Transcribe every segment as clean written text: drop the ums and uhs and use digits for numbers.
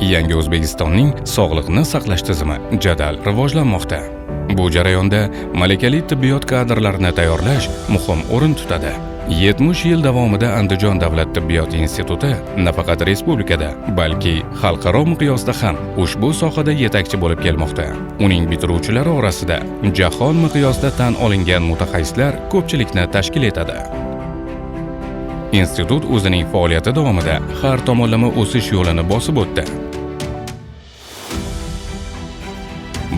Yangi O'zbekistonning sog'liqni saqlash tizimi jadal rivojlanmoqda. Bu jarayonda malakali tibbiyot kadrlarini tayyorlash muhim o'rin tutadi. 70 yil davomida Andijon davlat tibbiyot instituti nafaqat respublikada, balki xalqaro miqyosda ham ushbu sohada yetakchi bo'lib kelmoqda. Uning bitiruvchilari orasida jahon miqyosida tan olingan mutaxassislar ko'pchilikni tashkil etadi. Institut o'zining faoliyati davomida har tomonlama o'sish yo'lini bosib o'tdi.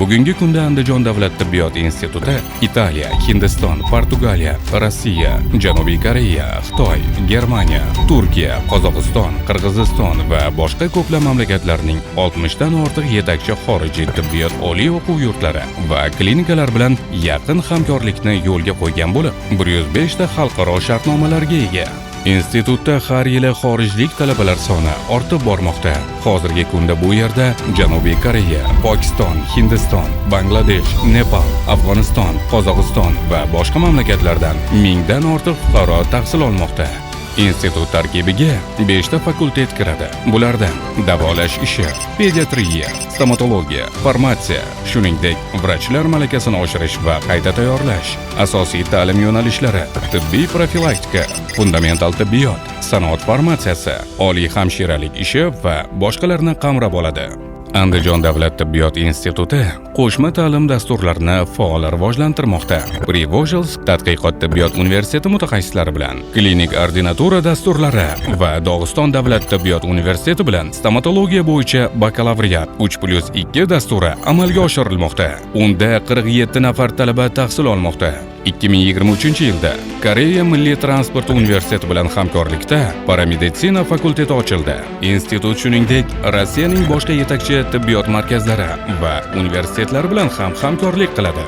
Bugungi kunda Andijon davlat tibbiyot instituti Italiya, Hindiston, Portugaliya, Rossiya, Janubiy Koreya, Xitoy, Germaniya, Turkiya, Qozog'iston, Qirg'iziston va boshqa ko'plab mamlakatlarning 60 dan ortiq yetakchi xorijiy tibbiyot oliy o'quv yurtlari va klinikalar bilan yaqin hamkorlikni yo'lga qo'ygan bo'lib, 105 ta xalqaro shartnomalarga ega. Institutda har yili xorijlik talabalar soni ortib bormoqda. Hozirgi kunda bu yerda Janubiy Koreya, Pokiston, Hindiston, Bangladesh, Nepal, Afg'oniston, Qozog'iston va boshqa mamlakatlardan mingdan ortiq fuqaro tahsil olmoqda. Institut tarkibiga 5 ta fakultet kiradi. Bulardan davolash ishi, pediatriya, stomatologiya, farmatsiya, shuningdek, vrachlar malakasini oshirish va qayta tayyorlash, asosiy ta'lim yo'nalishlari, tibbiy profilaktika, fundamental tibbiyot, sanoat farmatsiyasi, oliy hamshiralik ishi va boshqalarni qamrab oladi. Andijon davlat tibbiyot instituti qo'shma ta'lim dasturlarini faol rivojlantirmoqda. Privolzhsk tadqiqot tibbiyot universiteti mutaxassislari bilan klinik ordinatura dasturlari va Dog'iston davlat tibbiyot universiteti bilan stomatologiya bo'yicha bakalavriat 3+2 dasturi amalga oshirilmoqda. Unda 47 nafar talaba tahsil olmoqda. 2023-yilda Koreya Milliy transport universiteti bilan hamkorlikda parameditsina fakulteti ochildi. Institut shuningdek, Rossiyaning boshqa yetakchi tibbiyot markazlari va universitetlari bilan ham hamkorlik qiladi.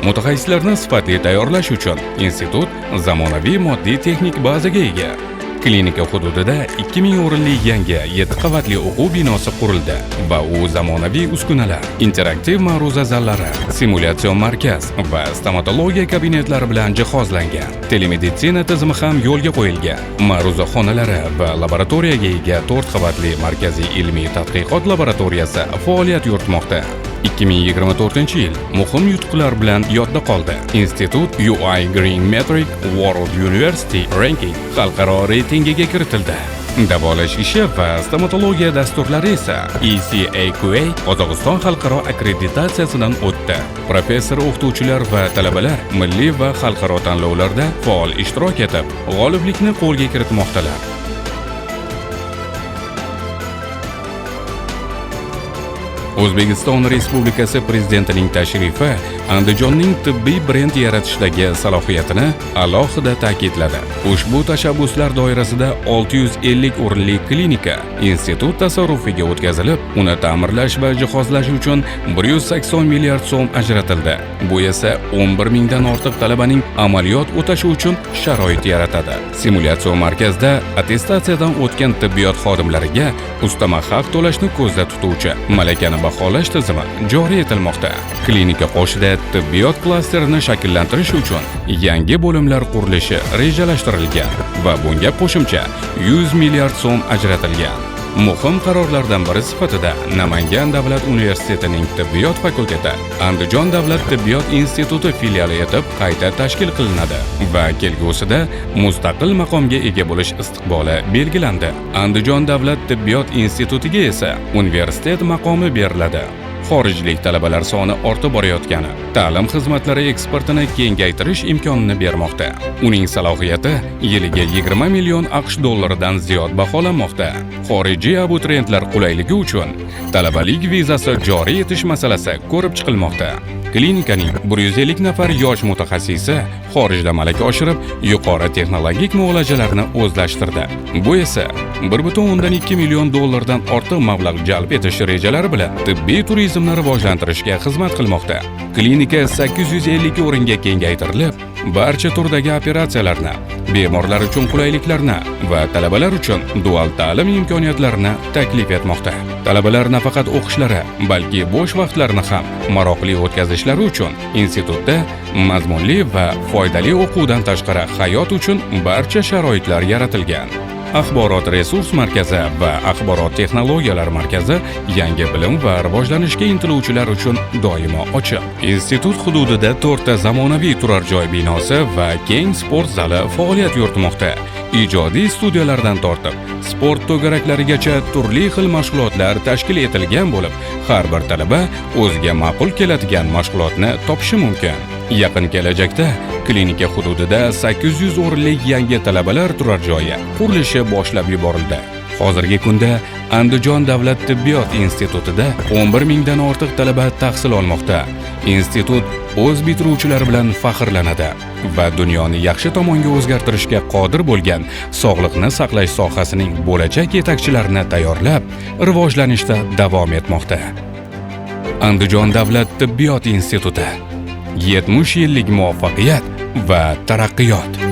Mutaxassislarni sifatli tayyorlash uchun institut zamonaviy moddiy texnik bazaga ega. Klinika hududida 2000 o'rinli yangi 7 qavatli o'quv binosi qurildi va u zamonaviy uskunalar, interaktiv ma'ruza zallari, simulyatsion markaz va stomatologiya kabinetlari bilan jihozlangan. Telemeditsina tizimi ham yo'lga qo'yilgan. Ma'ruza xonalari va laboratoriyaga ega 4 qavatli markaziy ilmiy tadqiqot laboratoriyasi faoliyat yuritmoqda. 2024-yil muhim yutuqlar bilan yodda qoldi. Institut UI Green Metric World University Ranking xalqaro reytingiga kiritildi. Davolash ishi va stomatologiya dasturlari esa ECAQA Qozog'iston xalqaro akkreditatsiyasidan o'tdi. Professor o'qituvchilar va talabalar milliy va xalqaro tanlovlarda faol ishtirok etib, g'oliblikni qo'lga kiritmoqdalar. O'zbekiston Respublikasi Prezidentining tashrifi Andijonning tibbiy brend yaratishdagi salohiyatini alohida ta'kidladi. Ushbu tashabbuslar doirasida 650 o'rinli klinika institut tasarrufiga o'tkazilib, uni ta'mirlash va jihozlash uchun 180 milliard so'm ajratildi. Bu esa 11 mingdan ortiq talabaning amaliyot o'tashi uchun sharoit yaratadi. Simulyatsion markazda attestatsiyadan o'tgan tibbiyot xodimlariga ustama haq to'lashni ko'zda tutuvchi malakani baholash tizimi joriy etilmoqda. Klinika qoshida tibbiyot klasterini shakllantirish uchun yangi bo'limlar qurilishi rejalashtirilgan va bunga qo'shimcha 100 milliard so'm ajratilgan. Muhim qarorlardan biri sifatida Namangan davlat universitetining tibbiyot fakulteti Andijon davlat tibbiyot instituti filiali etib qayta tashkil qilinadi va kelgusida mustaqil maqomga ega bo'lish istiqboli belgilandi. Andijon davlat tibbiyot institutiga esa universitet maqomi beriladi. Xorijlik talabalar soni ortib borayotgani ta'lim xizmatlari eksportini kengaytirish imkonini bermoqda. Uning salohiyati yiliga 20 million AQSh dollaridan ziyod baholanmoqda. Xorijiy abituriyentlar qulayligi uchun talabalik vizasi joriy etish masalasi ko'rib chiqilmoqda. Klinikaning 150 nafar yosh mutaxassisi xorijda malaka oshirib, yuqori texnologik muolajalarni o'zlashtirdi. Bu esa 1,2 million dollardan ortiq mablag' jalb etish rejalari bilan tibbiy turizmni rivojlantirishga xizmat qilmoqda. Klinika 852 o'ringa kengaytirilib, barcha turdagi operatsiyalarni, bemorlar uchun qulayliklarni va talabalar uchun dual ta'lim imkoniyatlarini taklif etmoqda. Talabalar nafaqat o'qishlari, balki bo'sh vaqtlarini ham maroqli o'tkazishlari uchun institutda mazmunli va foydali o'quvdan tashqari hayot uchun barcha sharoitlar yaratilgan. Axborot resurs markazi va Axborot texnologiyalari markazi yangi bilim va rivojlanishga intiluvchilar uchun doimo ochiq. Institut hududida to'rtta zamonaviy turar joy binosi va keng sport zali faoliyat yuritmoqda. Ijodiy studiyalardan tortib sport to'garaklarigacha turli xil mashg'ulotlar tashkil etilgan bo'lib, har bir talaba o'ziga ma'qul keladigan mashg'ulotni topishi mumkin. Yaqin kelajakda klinika hududida 800 o'rinlik yangi talabalar turar joyi qurilishi boshlab yuborildi. Hozirgi kunda Andijon davlat tibbiyot institutida 11 mingdan ortiq talaba tahsil olmoqda. Institut o'z bitiruvchilari bilan faxrlanadi va dunyoni yaxshi tomonga o'zgartirishga qodir bo'lgan sog'liqni saqlash sohasining bo'lajak yetakchilarini tayyorlab, rivojlanishda davom etmoqda. Andijon davlat tibbiyot instituti: 70 yillik muvaffaqiyat va taraqqiyot.